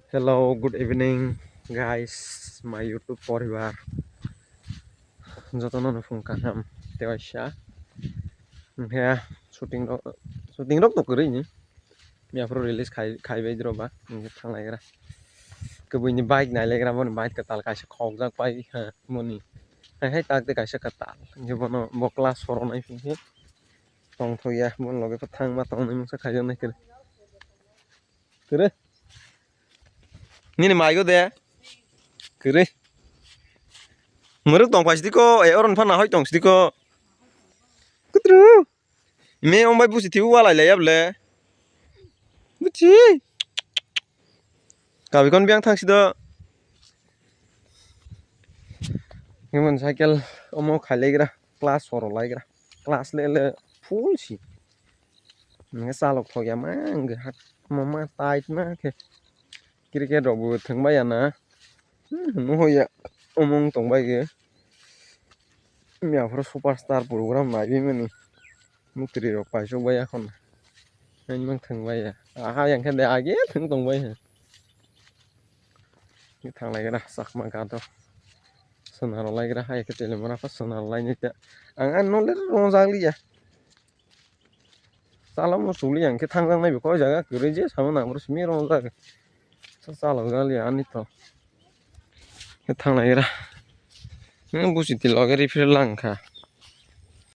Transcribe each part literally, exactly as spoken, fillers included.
Hello, good evening, guys, my YouTube poribar. Jotono no phung kaham tewaisa. Hwnkhe shooting rok, shooting rok to kwrwi ni. Miya phuru release khai, khai bai dro ba. Hwnkhe thang lai gra. Kwbui ni bike nai lai gra, boni bike kwtal kaisa khokjak pai ha moni. Hai hai tak de kaisa kwtal. Hwnkhe bono bo class four o nai phung khe. Tongthok ya, boni loge khe thangma tongnai mungsa khaijak nai kwrwi. Kwrwi. Nini maigo de. Kwrwi. Mwrwk tong phai sidi ko, e, oron pha nahoi tong sidi ko. Kutru. Me ong bai busi thiu walai lai yable. Busi. Kabi kon biang thang sido. Himon cycle omo khai lai gra, class four o lai gra. Class le le full si. Nge salok thok ya ma, nge hat ma ma tight ma khe. Cricket rok bo thwng bai ya na. Hmm, nuhoi ya. Omong tong bai ge. Miya phuru superstar program nai bi mani. Mukri rok paisok bai ya khon. Ang mang thwng bai ya. Aha yang khe de age thwng tong bai ha. Ni thang lai gra sakma ga do. Sona ro lai gra hai khe tele mora pa sona ro lai ni ta. Ang ano le rong jak li ya. Chala mo suli yang khe thang jang nai bikho jaga kwrwi je samo nang bro simi rong jak. Sa chala jak li ani to. Khe thang lai gra. Nang busi ti loge ri phir lang kha.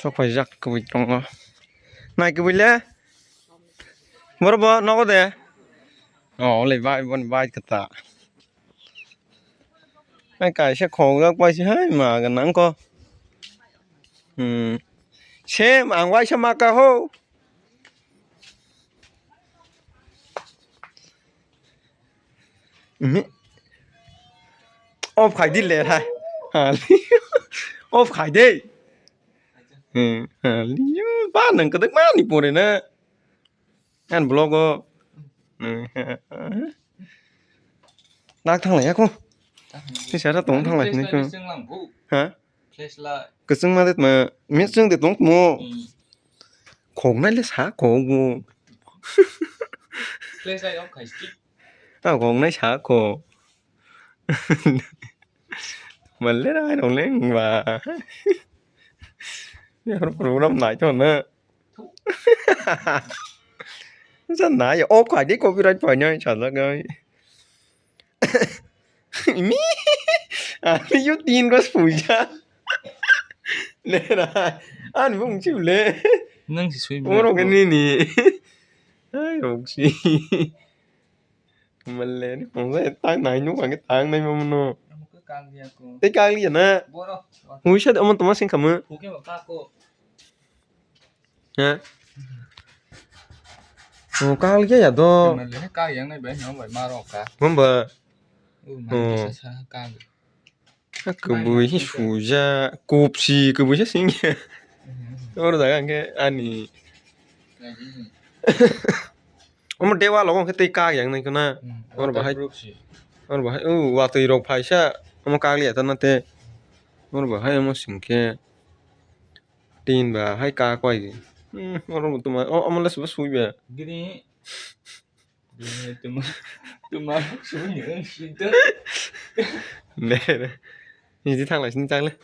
Sok phai jak kwbui tongo. Nai kwbui le. Boro bo nogo de. O le bai bon bai kata. Hai kaisa khongjak paisa hai ma ganang ko. Hmm. Sem ang waisa maka ho. Off khai di le hai. Off khai de. Hmm. Ba nang kadek mani pore na. Ang vlog o. Nak thang lai ya ko. Ni sara tong thang lai ni ko. Ha? Kwchwng ma de ma. Mi chwng de tong mo. Khong nai le sa khong mo. Ah, khong nai sa khong. Malle rai rong leng ba. Program nai to na. Sa nai, off khai de copyright pai nai sa la gai. Mi. Ani yo tin gas puja. Le rai. Ani bung chi le. Nang si sui. Oro ke ni ni. Ai, oksi. Malle ni pongsa tang nai nuk ang tang nai mo no. Tei kang liya na. Hui sa omo toma sing kama. Ha? Oh, kang liya ya do. Malle ni kang yang nai bai no bai maro ka. Mamba. Oh. Kwbui hi suja, kopsi kwbui se singya. Oro jaga hwnkhe ani. Omo dewa logo hwnkhe tei kak yang nai khna. Oro bahai, oro bahai, o watwi rok phaisa, omo kak liya tana te. Oro bahai omo singkhe tin ba hai kak koi. Oro tuma, omo le suba suiba. Bini, tuma, tuma, suni, sini. Nidi thanglai sini chagle.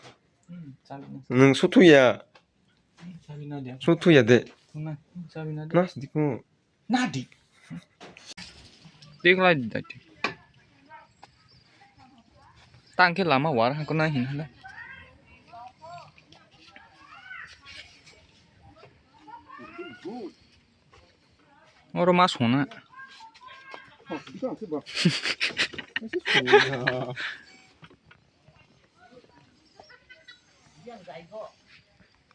Nwng suthuya. Suthuya de. Nas dikhu. Nadi. Tiklai di dati. Tangke lama war hakuna hin hala. Oro ma sona.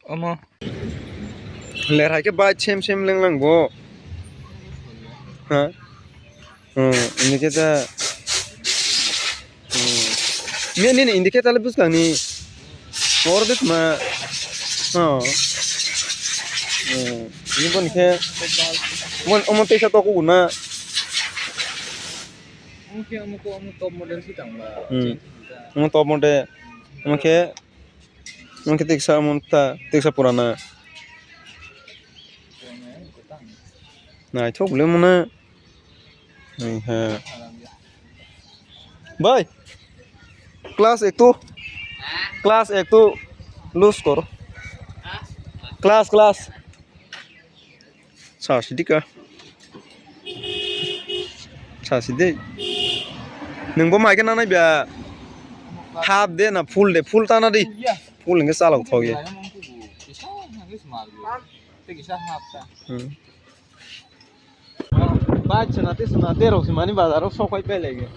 Omo. Ler hai khe bai sem sem leng lang bo. Ha? Hmm, ini kita. Hmm. Ini, ini, ini kita lebih sekarang ni. Oro de tuma. Oh. Hmm. Ini pun ke. Mon, omo tesa toko guna. Omo top model si tang ba. Hmm. Omo top model. Omo ke. Omo ke teksa omo ta, teksa purana. Naithok le mona. Hai ha. Bhai, class ek to, class ek to loose koro. Class, class. Sa sidi ka. Sa sidi. Nwng bo mai khe nanai bia. Half de na full de, full tana di. Full hwnkhe chalok thok ya. Hmm. Bai chwna tei chwna tei rok se mani bazar o sok pai pai lai.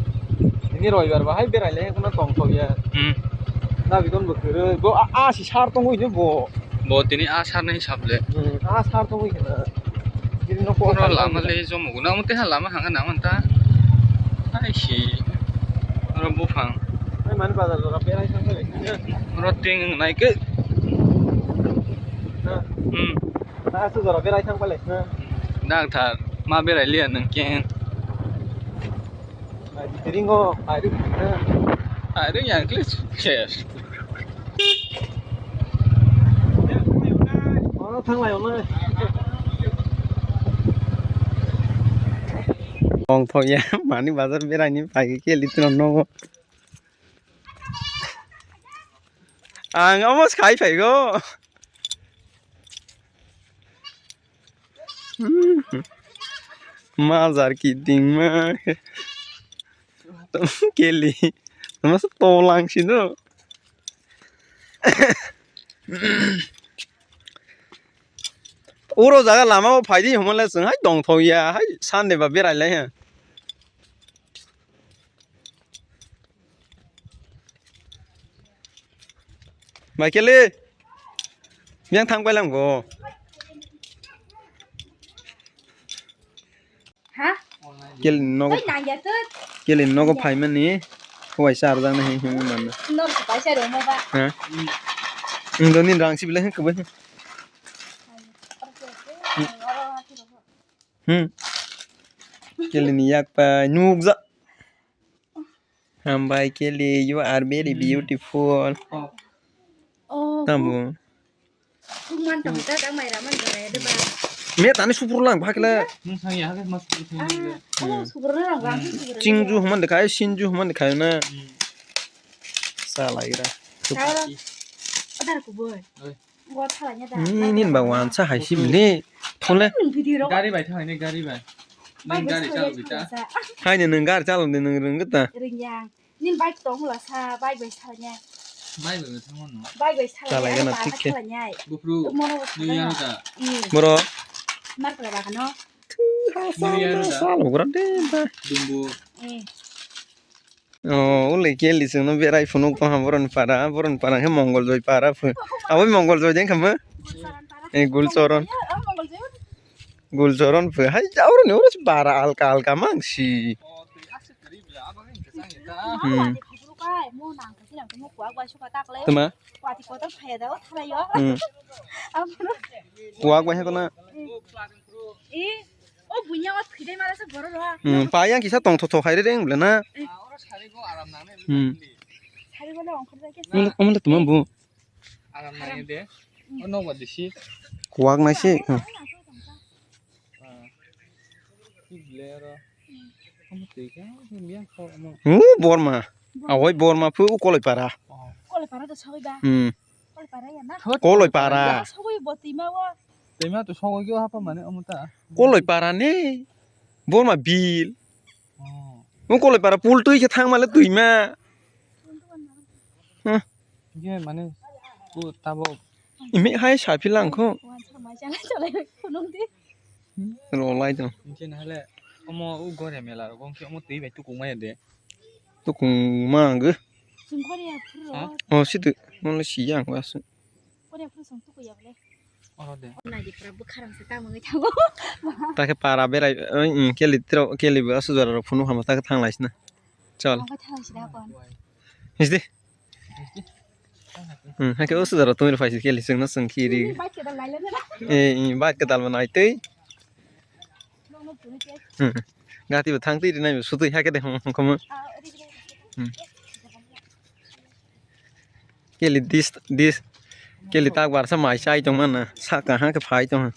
Ini roibar bahai berai le kono tong thok ya. Hmm. Na bikon bo kwrwi. Bo a, a si sar tong oi bo. Bo tini a sar nai sap le. Hmm, a sar tong oi kena. Bini no ko. Oro lama le jomo guna mo te ha lama hanga na man ta. Ai si. Oro buphang. Ai mani bazar jora berai sang pai lai. Oro ting nai ke. Na. Hmm. Na su jora berai sang pai lai. Na. Dang thar ma berai liya nang ken. Ringo, airik. Airik yang klis ses. Oh, thanglai, oh, nai. Tong thok ya, mani bazar berai ni pai ke litro no. Ang amo skai phai go. Majar kiting ma. Keli. Masa tolang sino. Uro jaga lama o phaidi humale chwng hai tong thok ya hai Sunday ba berai lai ha. Michael, yang thang pai lang bo. Ha? Kel nogo, oi, nang ya tut. Kel nogo phai mani. Hwai sar jang na hin hin man. Nok pai sa ro ma ba. Ha? Ndo ni rang si bile hin kubai. Hmm. Kel ni yak pa nuk ja. Hambai Kelly, you are very beautiful. Oh. Tamo. Kung man tong ta, ta mai ra man tong ya, de ba. Me tani supur lang, bhakle. Nung sang ya, hake mas supur sang ya. Ah, oh, supur na lang, bang, supur na. Chingju lang. Human de khai, sinju human de khai na. Hmm. Sa lai ra. Sa ra. Adar ko boy. Oi. Ni, nin ba wansa hai si bini. Thole. Gari bai thang ni gari bai. Nang gari chalo bita. Hai ni nang gari chalo ni nang rung ta. Ring yang. Nin bike tong la sa bike bai sa nya. Bike bai thang no. Bike bai sa. Chalai gana thik khe. Gupru. Ni yang ta. Boro. Mar pra ba no. Ni yang ta. Salo gra de ba. Dumbu. Eh. Oh, ule Kelly chwngno berai phunuk tongha boroni para, boroni para khe Mongol Joy para phu. Abo Mongol Joy de wngkha mo? Eh, Gulchoron. Gulchoron phu. Hai, auroni oro se para alka alka mang si. Hmm. Tama? Hmm. Kuak bai hai kono. Eh, o bunya o thwi dai mala se borok rok. Hmm, pa yang kisa tong thok thok hai re reng bla na. Eh. Hmm. Sari bola ongkhor jai khe. Omo le, omo le tuma bu. Aram nang de. O nok ba disi. Kuak nai se. Hmm. Ah. Ki ble ro. Omo twi khe, omo yang kho omo. Mu Borma. Awai Borma phu u Koloi para. Oh. Koloi para to soi ba. Hmm. Koloi para ya na? Thot. Koloi para. Sogwi bo twima o. Twima to sogwi khe hapa mane omo ta. Koloi para ni. Borma bil. Oh. Mo Koloi para pul twi khe thang male twima. Huh. Ge mane ku tabo. Imi hai sa phi lang kho. Wan sa mai sa lai sa lai phunung di. Ro lai to. Inke na hale omo u gore mela ro gong khe omo twi bai tukung mai de. Tukung ma ang. Sungkori ya phuru. Ha? Oh, situ. Mo le si yang wa su. Kori ya phuru sung tuku ya bole. Oro de. Nai di pra bwkharang se ta mungwi thango. Ta khe para berai, oi, mm, Kelly tro, Kelly bo aswk jora rok phunuk hama ta khe thang lai sina. Chal. Obo thang lai sina kon. His de. Hmm, ha khe aswk jora tongwi phai si Kelly chwngno chwng khiri. Bike kedal lai le na. Eh, eh, bike kedal ma nai tei. Hmm. Gati bo thang twi rinai bo sutwi ha khe de hum, hum, hum. Hmm. Keli dis, dis, keli tak barsa mai chai tong mana, saka ha khe phai tong ha.